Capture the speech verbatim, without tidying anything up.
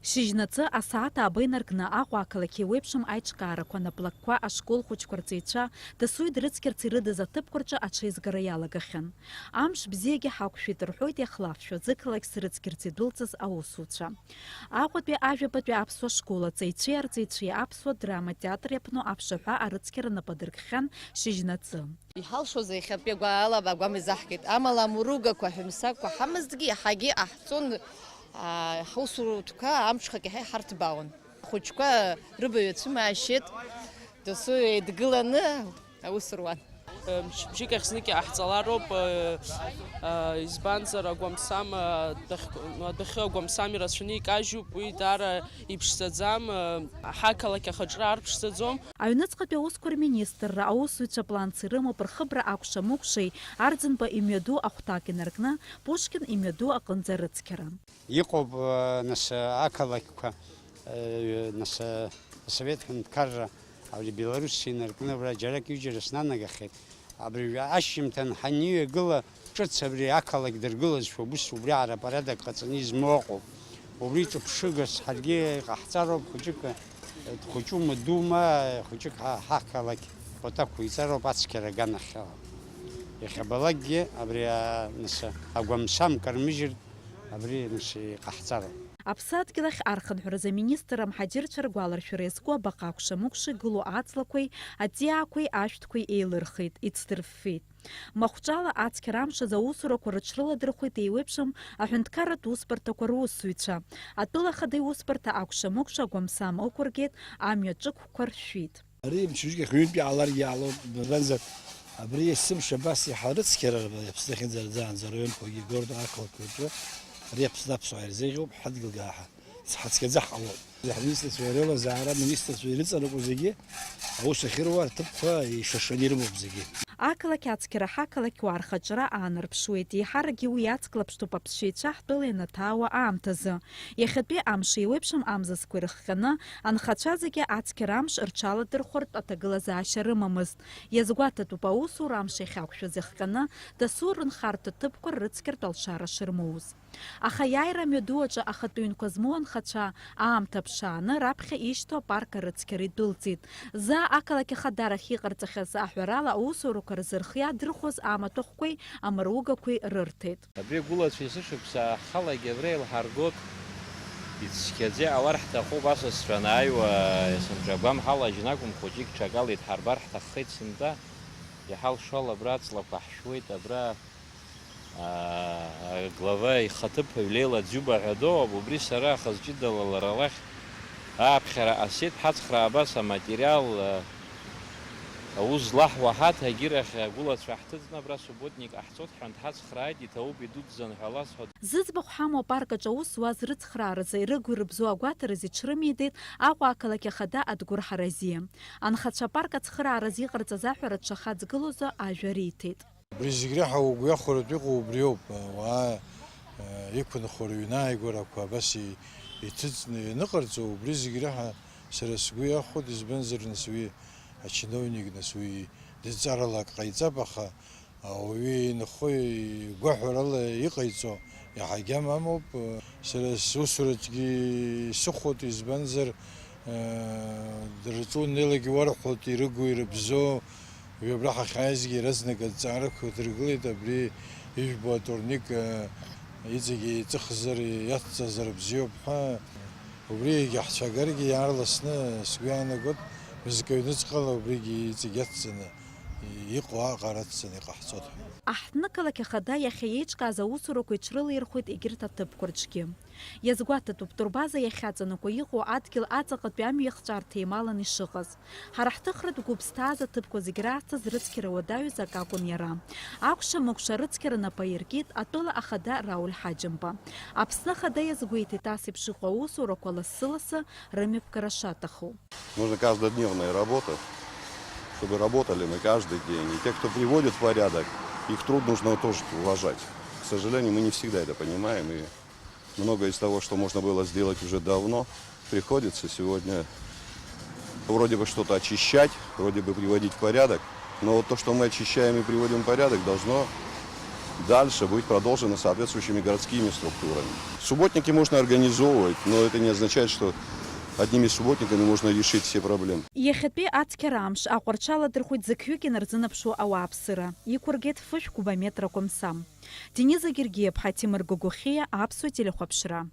Шьыжьнаҵы асааҭ ааба инаркны Аҟәа ақалақь еиуеиԥшым аиҿкаарақәа, наплакқәа, ашкол хәыҷқәа рҵаҩцәа дасу идрыцқьарц ирыдыз аҭыԥқәа рҿы аҽеизгара иалагахьан. Амш бзиагьы ҳақәшәеит рҳәоит иахлафшәа зықалақь зрыцқьарц идәылҵыз аусуцәа. Аҟәатәи ажәабатәи аԥсуа школ аҵаҩцәеи арҵаҩцәеи аԥсуа драма театр иаԥну аԥшаҳәа арыцқьара нап адыркхьан шьыжьнаҵы. Иҳалшоз иахьатәи агәаала агәам изаҳгеит, амала амуругақәа, аҳәымсагқәа ҳамазҭгьы иаҳагьы иҟаҳҵон, аа, ҳусурҭқәа амҽхак иаҳа иҳарҭбаауан. Ахәыҷқәа рыбаҩ ацәымаашьеит, досу еидгыланы аус руан. Мчыбжьык ахь знык иҟаҳҵалароуп, избанзар агәамсам, адәахь, адәахьы агәамсам ирацәаны икажьуп, уи даара иԥшӡаӡам, ҳақалақь ахаҿра арԥшӡаӡом. Аҩныҵҟатәи аусқәа рминистрра аусзуҩцәа планс ирымоуп рхыбра акәша-мыкәшеи Арӡынба имҩаду ахәҭак инаркны Пушкин имҩаду аҟынӡа арыцқьара. Иҟоуп, нас, ақалақьқәа, нас, асовет ҳәынҭқарра абри Белоруссиа инаркны абра џьарак-ҩыџьара снанагахьеит. Абри ашьжьымҭан ҳаниҩагыла, ҿыц абри ақалақь дыргылазшәа убыс убриаҟара порядок ҟаҵаны измоу ыҟоуп. Убри ҿыԥшыгас ҳаргьы иҟаҳҵароуп, хәыҷык дхәыҷума, дума, хәыҷык ҳа-, ҳақалақь пату ақәиҵароуп ацқьара аганахьала. Иахьабалакгьы абри, а, нас, агәамсам кармыжьыртә абри, нас, иҟаҳҵароуп. Аԥсадгьыл ахь архынҳәразы аминистрра амҳаџьырцәа ргәаларшәара иазку абаҟа акәша-мыкәша игылоу аҵлақәеи аҵиаақәеи ашәҭқәеи еилырхит, ицдырффеит. Махәҿала ацқьара амш азы аусурақәа рыҽрыладырхәеит еиуеиԥшым аҳәынҭқарратә усбарҭақәа русзуҩцәа. Атәыла ахада иусбарҭа акәша-мыкәша агәамсам ықәыргеит, амҩа ҿықәқәа ршәит. Ари мчыбжьык ахь ҩынтә иааларгьы иаалоуп, избанзар, абри есымша абас иаҳа рыцқьара Аԥсны ахьынӡараӡаанӡа араионқәагьы, городқәа, ақалақьқәа рҿы ари Аԥсны аԥсуаа ирзеиӷьуп, ҳадгьылгааҳа. Ҳацқьаӡа ҳҟалоит. Ҳминистрцәа реилазаара, аминистрцәа ирыҵанакуа зегьы аус ахьыруа рҭыԥқәа ишашаны ирымоуп зегьы. Ақалақь ацқьара ҳақалақьуаа рхаҿра аанарԥшуеит, еиҳаракгьы уи иацклаԥштәуп аԥсшьаҩцәа ҳтәыла ианаҭаауа аамҭазы. Иахьатәи амш еиуеиԥшым амзызқәа ирыхҟьаны, анхацәа зегьы ацқьара амш рҽаладырхәартә аҭагылазаашьа рымамызт. Иазгәаҭатәуп аусура амш иахьақәшәаз ихҟьаны дасу рынхарҭа ҭыԥқәа ррыцқьартә алшара шырмоуз. Аха аиааира амҩаду аҿы ахатә ҩынқәа змоу анхацәа аамҭа ԥшааны раԥхьа ишьҭоу апарк арыцқьара идәылҵит. Заа ақалақь ахадарахь иҟарҵахьаз аҳәарала аусурақәа рзы рхы иадырхәоз амаҭәахәқәеи амаругақәеи рырҭеит. Абри агәылацәа есышықәса ҳалагьы абра еилҳаргоит. Ицқьаӡа иҟалар ҳҭахуп, асасцәа анааиуа, есымша агәам ҳалажьын акәым, хәыҷык ҽакала идҳарбар ҳҭаххеит сынтәа. Иҳалшо ала абра аҵлақәа ҳшәуеит, абра Аа, аглава ихаҭыԥуаҩ Леила Дзиуба ҳәа доуп, убри сара хаз-ҷыдала лара лахь ааԥхьара ҟасҵеит, ҳацхраа абас аматериал, а, аус злаҳуа ҳаҭ, агьырахь агәылацәа ҳҭыҵны абра субботник ҟаҳҵоит ҳҳәан дҳацхрааит, иҭабуп, идуӡӡан ҳәа ласҳәоит. Зыӡбахә ҳамоу апарк аҿы аус зуаз рыцхрааразы, ирыгу-ирыбзоу агәаҭаразы иҽрымеидеит Аҟәа ақалақь ахада Адгәыр Ҳаразиа. Анхацәа апарк ацхырааразы иҟарҵаз аҳәара дшахаҵгылоу азы ажәа риҭеит. Убри зегь реиҳа угәы иахәаратәы иҟоу убриоуп, ауаа, э, иқәынхо рыҩны ааигәарақәа абас и-, иҭыҵны ианыҟарҵо, убри зегь реиҳа сара сгәы иахәоит, избанзар, нас, уи ачиновник, нас, уи дызҵаарала ак ҟаиҵап, аха ауаҩы инхо игәаҳәарала иҟаиҵо иаҳагьы амамоуп. Сара сусураҿгьы исыхәоит, избанзар, Дырҵәуан, неилагьы уарҳәоит, ирыгу-ирыбзоу, уи абра ҳахьааизгьы иаразнак азҵаарақәа дыргылеит, абри ижәбо атурник, иҵегьы еиҵыхзар, иацҵазар бзиоуп ҳәа. Убри егьаҳцәаагаргьы иаарласны сгәы иаанагоит, мызкы аҩныҵҟала убригьы иҵегь иацҵаны иҟоу аҟара ацҵаны иҟаҳҵоит ҳәа. Аҳҭнықалақь ахада иахьа иеиҿкааз аусурақәа иҽрылаирхәеит егьырҭ аҭыԥқәа рҿгьы. Иазгәаҭатәуп, турбаза иахьаҵанакуа иҟоу адгьыл аҵаҟатәи амҩа ихҵәарҭа еималан ишыҟаз. Ҳара ҳҭыхратә гәыԥ зҭааз аҭыԥқәа зегь раасҭа зрыцқьара уадаҩыз акы акәын иара. Акәша-мыкәша арыцқьара нап аиркит атәыла ахада Рауль Ҳаџьымба. Аԥсны ахада иазгәеиҭеит ас еиԥш иҟоу аусурақәа лассы-лассы рымҩаԥгара шаҭаху. Нужна каждодневная работа, чтобы работали мы каждый день. И те, кто приводит в порядок, их труд нужно тоже уважать. К сожалению, мы не всегда это понимаем, и многое из того, что можно было сделать уже давно, приходится сегодня вроде бы что-то очищать, вроде бы приводить в порядок, но вот то, что мы очищаем и приводим в порядок, должно Дальше будет продолжено соответствующими городскими структурами. Субботники можно организовывать, но это не означает, что одними субботниками можно решить все проблемы. Иахьатәи ацқьара амш аҟәарҽ аладырхәит зықьҩык инарзынаԥшуа ауааԥсыра. Иқәыргеит фышә кубометрақәа мсам. Дениза Гергиаԥҳа, Ҭемыр Гогохиа, Аԥсуа телехәаԥшра.